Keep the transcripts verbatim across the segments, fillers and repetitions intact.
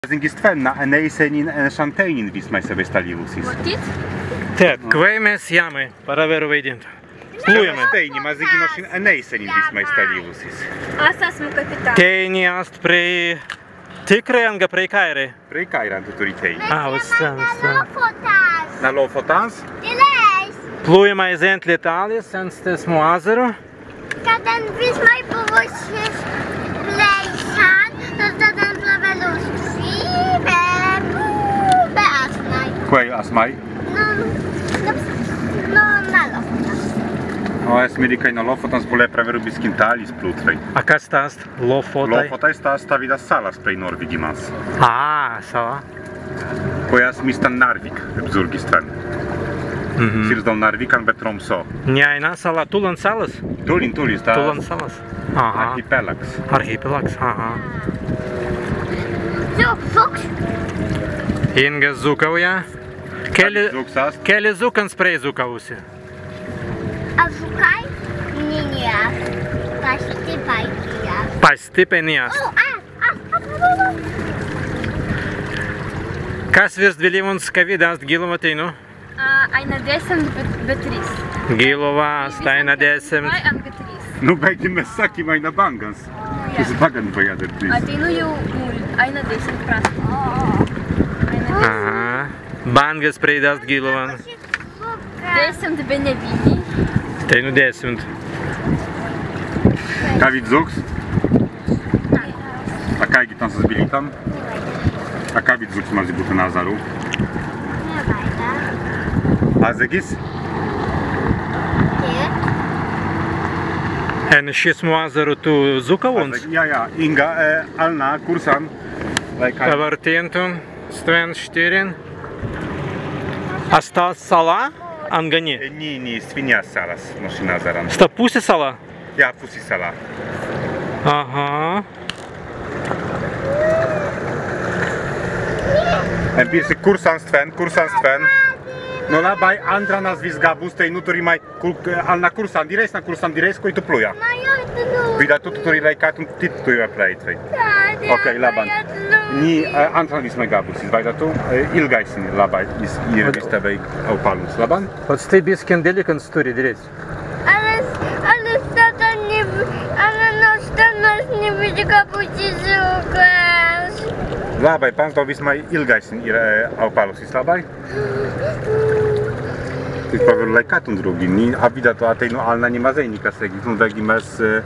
Mazīngi stwen na enēisenin en šan teinnin wismai sebbei stalīwusis. Tēt, kwēi mes jāmai, prawerru waidīntun. Plūjamai. Teinnin, mazīngi na šin enēisenin wismai stalīwusis. As asmu kapitāns. Teinnin ast prei tikrai anga prei kāirai? Prei kāirai tū turri teinnin. A, uz stan, uz stan. Na lōfotans. Plūjamai zentli tālis en stesmu azzaru. Kaddan wismai buwusis plēisan, tad tēt plāwēlus si be, be asmai. Kwēi asmai? Nu, nu, nu, na lōfotans. O, as mēri, kāi na lōfotans, būlai prawerru biskin tālis plūtwei. A kas sta ast lōfotai? Lōfotai sta, sta widāi salas prei Norwigimans. A, sala. Kwēi as mi stan Narvik ebzūrgi stwen. Mhm. Sirzdau Narwikan be Tromsø. Ni aīna sala, tūlan salas? Tūlin, tūlin, sta. Tūlan salas. Aha. Arhipelāgs. Arhipelāgs, aha. Zuk, zuk. Inga zukauja. Kelli, kelli zukkans preizukausi? A zukkai? Ni, ni, a. Pastippai ni, a. Pastippai ni ast. O, a, a, a, a, a. Kas wīrst bilīwuns, kawīda ast gilwa teinū? A, aīna desimt be, be trīs. Gilwa ast aīna desimt. Vai anga trīs. Nu, beggi mes sakim aīna bāngans. Jā. Kas bāgan bēi adder trīs. A teinū jāu, nu, aīna desimt prast. Aīna desimt. Aha. Bāngas prei ast gilwan. Desimt be newīni. Teinū desimt. Kawīds zuks? A kāigi tāns bilītan? A kawīds zuks mazzi būtun en azzaru? Azzegis? En šismu azzaru tū zukawuns? Azzeg-, jā, jā, Inga, e, Alna, Kursan. Lai kāigi. Pawartintun stwen štīrin. A sta sala anga ni? E, ni, ni, stwi ni ast salas, no šin azzaran. Sta pussisala? Jā, pussisala. Aha. En pīrsi, Kursan stwen, Kursan stwen. Nu labbai, āntran as wis gabbuns, teinū turrimai Kur-, Alna, Kursan dirēis, na Kursan dirēis, kwēi tū plūja. Widātun, tū turri laikātun, tīt turrimai prāitwei. Okei, labban. Ni, e, āntran wīsmai gabbusis, widātun, e, ilgāi sin, labbai, iz, ir wīsmai aupalluns, labban. Ot stwi biskin delīkans turri dirēis. Alas, alas, tāta ni, alas, no stan as ni wīdai gabbusis zukas. Labbai, panzdau, wīsmai ilgāi sin ir, e, aupallusis, labbai. Tīt prawerru laikātun drūgin, ni, a widātun, a teinū Alna ni mazēi nika segītun, beggi mes, e,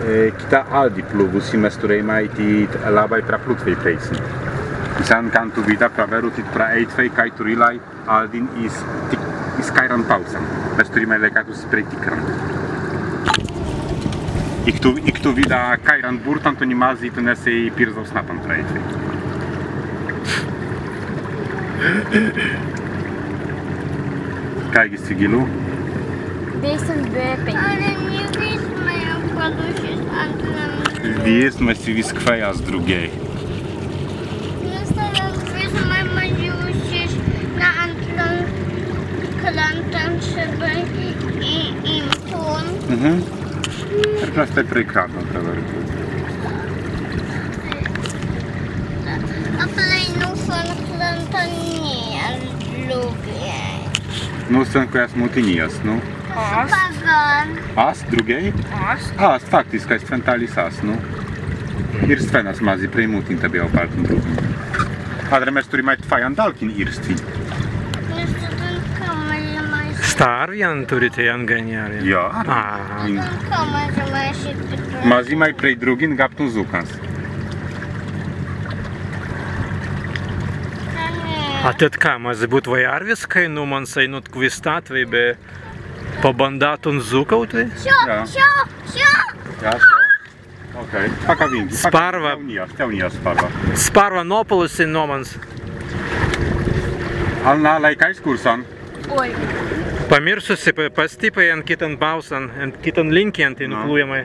e, kitā aldi plūwusi, mes turrimai tīt labbai praplūtwei prei sin. Izan kāntu widāi prawerru tīt prāitwei, kāi turīlai aldin iz tik-, iz kāiran pāusan. Mes turrimai laikātun si prei tikran. Ik tū, ik tū widāi kāiran burtan, tū ni mazzi, tū ni ast pīrzdau snāpan prāitwei. Kāigi ast gilu? Desimt be pēnkis. Wīsmai si wis kwēi ast drūgei. Mes stwen wīsmai mazīwusis na āntran krantan, sebbei i, i, imtun. Mhm. Prei krantan, prei krantan prawerru. A prei nūsan krantan ni ast drūgei. Nūsan, kwēi as mutinjas, nu. Ast. Ast drūgei? Ast. Ast, faktiskai, stwen tālis ast, nu. Ir stwen as mazzi prei mutintan be aupaltun drūgin. Adder mes turrimai twāi andalkin īrstwin. Sta arwjan turri tēt anga ni arwjan? Jā, arwjan. Aha. Mazīmai prei drūgin gabtun zukkans. A tēt ka, mazzi būtwei arwiskai nūmans ainuntkwistātwei be pabandātun zukkautwei? Šo, šo, šo. Jā, šo. Okei, pakawīngi. Spārwa. Jaunijas, jaunijas spārwa. Spārwa nōpallusi nōmans. Alna, laikāi Kursan? Oi. Pamīrsusi, pa-, pastippai en kitan pāusan, en kitan līnkin, teinū plūjamai.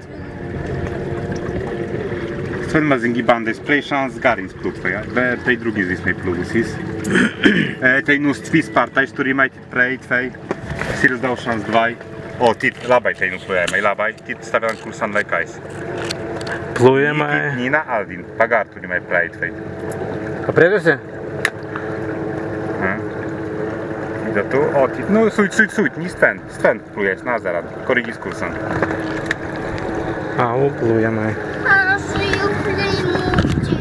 Stwen mazīngi bandai prei šans garrins plūtwei, jā? Be prei drūgins wīsmai plūwusis. E, teinū stwi spārtai turrimai prāitwei, sirzdau šans dwāi. O, tīt, labbai, teinū plūjamai, labbai, tīt stawīdan Kursan laikāis. Plūjamai. Ni, ni na aldin, pagarr turrimai prāitwei. Paprezzi? Hm. Widātu, o, tīt, nu, sūit, sūit, sūit, ni stwen, stwen plūjais, na, zaran, korīgis kursan. A, u, plūjamai. As jū plūjamai.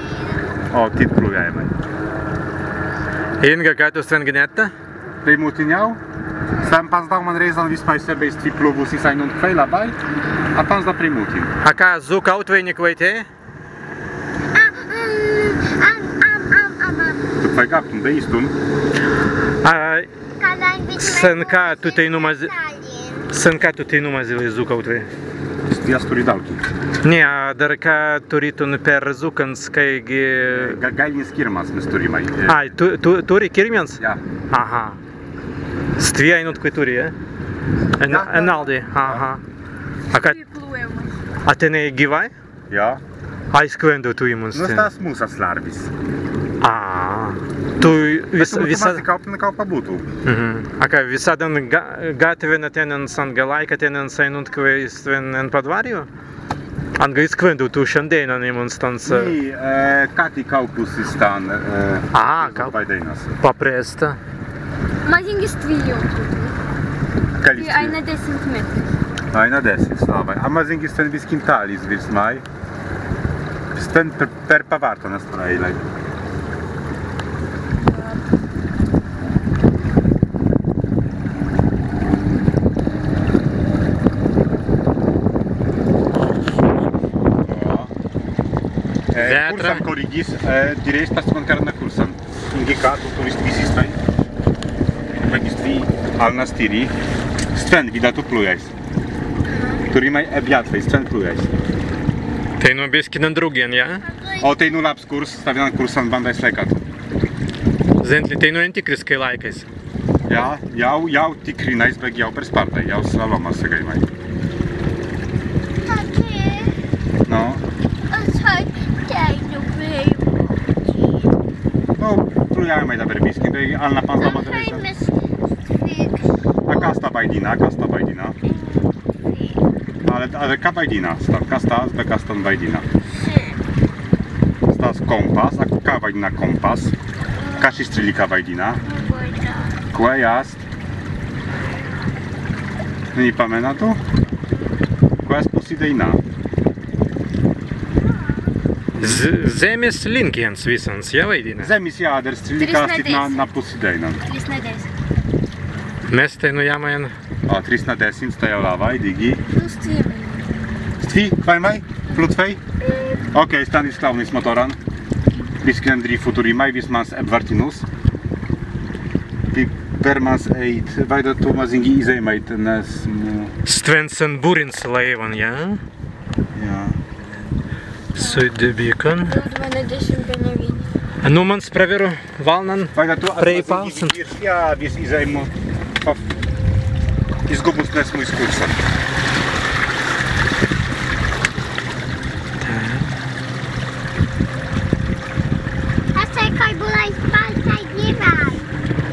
O, tīt plūjamai. Inga, kāi tū stwen gnetta? Plūjamai jāu. Stwen panzdau man rēizan wis pasebbei stwi plūwusis ainuntkwej labbai. A panzdau plūjamai. A ka, zukkautwei ni kwaitēi? Tū kwēi gabtun, be īstun. A, sen ka tū teinū mazzi-, sen ka tū teinū mazīlai zukkautwei? Stwi as turri dautun. Ni, a, adder ka turītun perzukkans kāigi. Ga-, galīnis kirmans mes turrimai. Ai, tū, tū, turri kirmans? Jā. Aha. Stwi ainuntkwej turri, jā? En, jā, en aldei, aha. A ka, a tenēi gīwai? Jā. Ai, skwēndau tū immuns. Nu, stas mussas lārwis. A. Tū wis-, wisa-, kāup-, kāupa būtwei. Mhm. A ka, wisaddan ga-, gatwin tennan san galāi, ka tennan ainuntkwej stwen en padwarju? Anga skwēndau tū šandēinan immuns stans, e. Ni, e, ka tīt kāupusi stan, e, a, ka-, padēinas. Papresta. Mazīngi stwi jāu. Kālis stwi? Aīnadesimts metris. Aīnadesimts, labbai. A mazīngi stwen biskin tālis wīrst mai. Stwen per, per pawārtan as turēilai. E, wētra. Kursan korīgis, e, dirēi stas man karna kursan. Ingi ka, tū, tū wis-, wisi stwen. Wis-, stwi, alnas tīri. Stwen, widātu, plūjais. Turrimai ebjātwei, stwen plūjais. Teinū biskin en drugjan, jā? O, teinū labs kurs, stawīdan kursan bāndai slēkatun. Zentli, teinū entikriskai lāikais. Jā, jāu, jāu tikrinais, beggi jāu per spārtai, jāu slalomas segēimai. Tati. No. As ai teinū bēi. Nu, plūjamai dabber biskin, beggi alna panzdau man rēizan. A kas sta waidinna, a kas sta waidinna? Ale, ale ka waidinna stan, kas sta, be kas stan waidinna? Stas kōmpas, a ka waidinna kōmpas? Ka ši strīlika waidinna? Kwēi ast? Ni pamēnatun? Kwēi ast pussidēina? Z-, zemmis līnkjans wissans, jā, waidinna? Zemmis, jā, adder strīlika ast na, na pussidēinan. Trīsnadesimts. Mes teinū jāmai en A, trīsnadesimts, sta jāu labbai, dīgi. Nu, stwi. Stwi, kwēimai? Plūtwei? Okej, stan izklāwuns motōran. Biskin en driftu turrimai, wis mans ebwartinnus. Pi-, per mans ēit, waidātu, mazīngi izēimai tennan, nu. Stwen sen būrins laiwan, jā? Jā. Sūit debīkan. Dwadesimts penki. Nu, mans prawerru walnan. Waidātu, prei pālsin. Jā, wis izēimu. Izgūbuns nesmu iz kursan.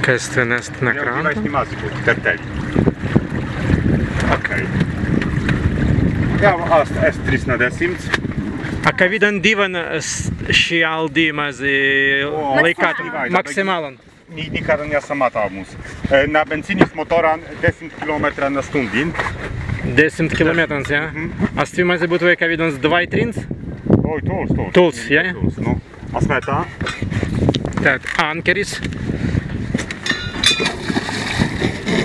Kas ten ast na krāntan? Okej. Jā, ast, ast trīsnadesimts. A kawīdan dīwan, e, s-, ši aldī mazzi laikātun maksimālan? Ni, nikaddan ni asma matawuns. E, na bencīnis motōran desimts kilometran na stūndin. Desimts kilometrans, jā? Mhm. A stwi mazzi būtwei kawīdans dwāi trīnts? Oi, tūls, tūls. Tūls, jā? Tūls, nu. Asmeta. Tēt, ankeris.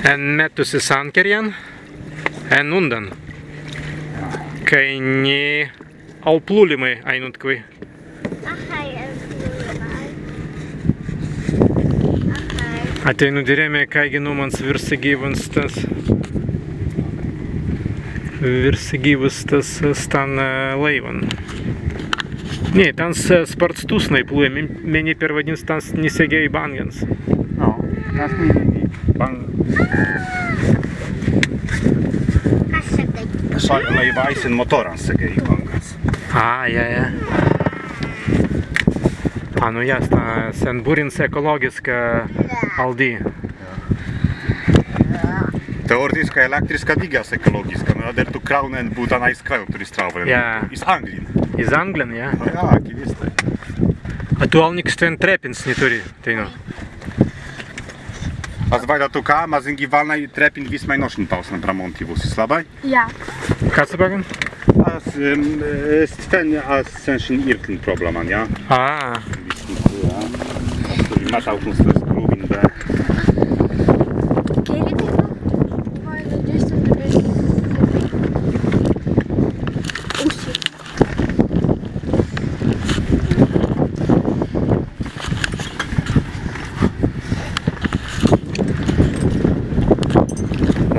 Enmettusis ankerjan en undan. Kāi ni auplūlimai ainuntkawīdai. Ahai, auplūlimai. Ahai. A teinū dirēimai, kāigi nūmans wīrst segīwuns stas. Wīrst segīwuns stas, e, stan, e, laiwan. Ni, tāns, e, spārts tusnai plūja, men-, mennei perwaidinna tāns ni segēi bangans. Nu, tāns ni, ni, ni, bang-, kas segēi? Laiwai sen motōran segēi bangans. A, jā, jā. A, nu jā, sta, sen būrins ekolōgiska aldī. Teōritiskai elektriska dīgi ast ekolōgiska, nu, adder tū kraūnan būtwei iz krāju, turri strāwalin. Jā. Iz anglin. Iz anglin, jā? Nu jā, akiwistei. A tū alniks stwen trepins ni turri, teinū. As waīda tu ka, mazīngi walnai trepin wismai nošin pausnan pra Monti wūsei, labbai? Jā. Kas pagaū? As, em, e, stwen, as senšin īrklin problēman, jā? Ā. Wismai, jā. As turri matautun stwen skrubin be. Kērītis, nu? Vai, nu, dzeistan, nu, bez, usi.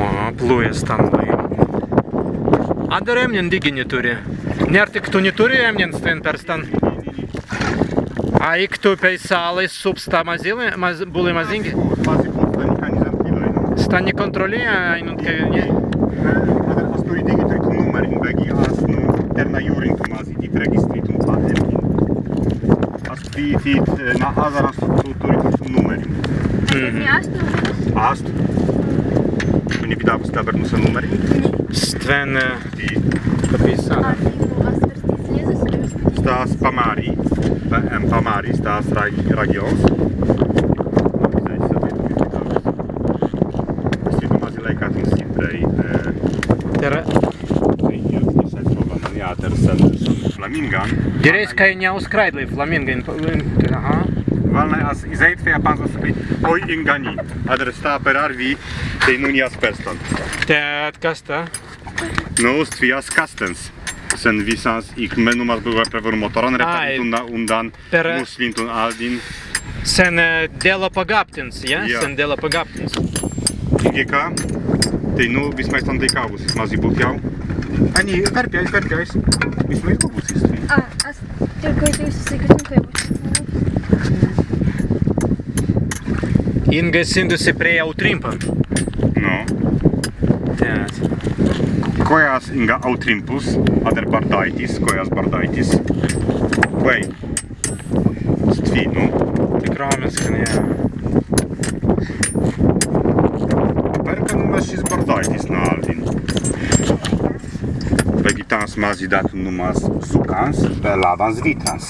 Ā, plūja stan laīwan. Adder emnin dīgi ni turri. Nēr tik tū ni turri emnin stwen per stan. A ik tū pei sālai subs sta mazīlai, maz-, būlai mazīngi? Mazzi būs, mazzi būs, sta nika ni zentīlai, nu. Sta ni kontrolēi, ainuntkawīdai. Ē, adder as turri dīgi turītun nummerin, beggi as, nu, tēr na jūrintun mazzi, tīt registrītun patērkin. As tī, tīt, ē, na azzaran ast tū, turītun nummerin. Mhm. Ni ast? Ast. Tu ni bidāwusi dabber nūsa nummerin? Ni. Stwen, ē, Tīt. Sta ast Pamari, pa-, em, Pamari, sta ast rag-, ragiōns. Sta mazzi laikātun stiprei, ē, tēr. Tēr sen, sen flamingan. Dirēis, kāi ni auskrāidlai flamingan, aha. Walnai as izēit, fēi panzas, oi, ingani. Adder sta per arwi, teinū ni ast per stan. Tēt, kas sta? Nu, stwi ast kastens. Sen wissans, ik mēnumans buwāi per wūru motōran, ai, reparīntun undan, per, muslīntun aldin. Sen, ē, dēla pagabtins, jā? Jā. Sen dēla pagabtins. Dīgi ka? Teinū wismai stan deīkawusis, mazzi būtwei. A ni, wērpjais, wērpjais. Wismai izgūbusis. A, as Tēt, kāi tū esi segītun, kāi būtwei. Inga sīndusi prei Autrimpan. Nu. Tēt. Kwēi as Inga Autrimpus, adder Bardaitis, kwēi as Bardaitis. Kwēi. Stwi, nu. Tikrōmiskan, jā. Perka nūmans šis Bardaitis na aldin? Beggi tāns mazzi dātun nūmans zukkans be labans wītrans.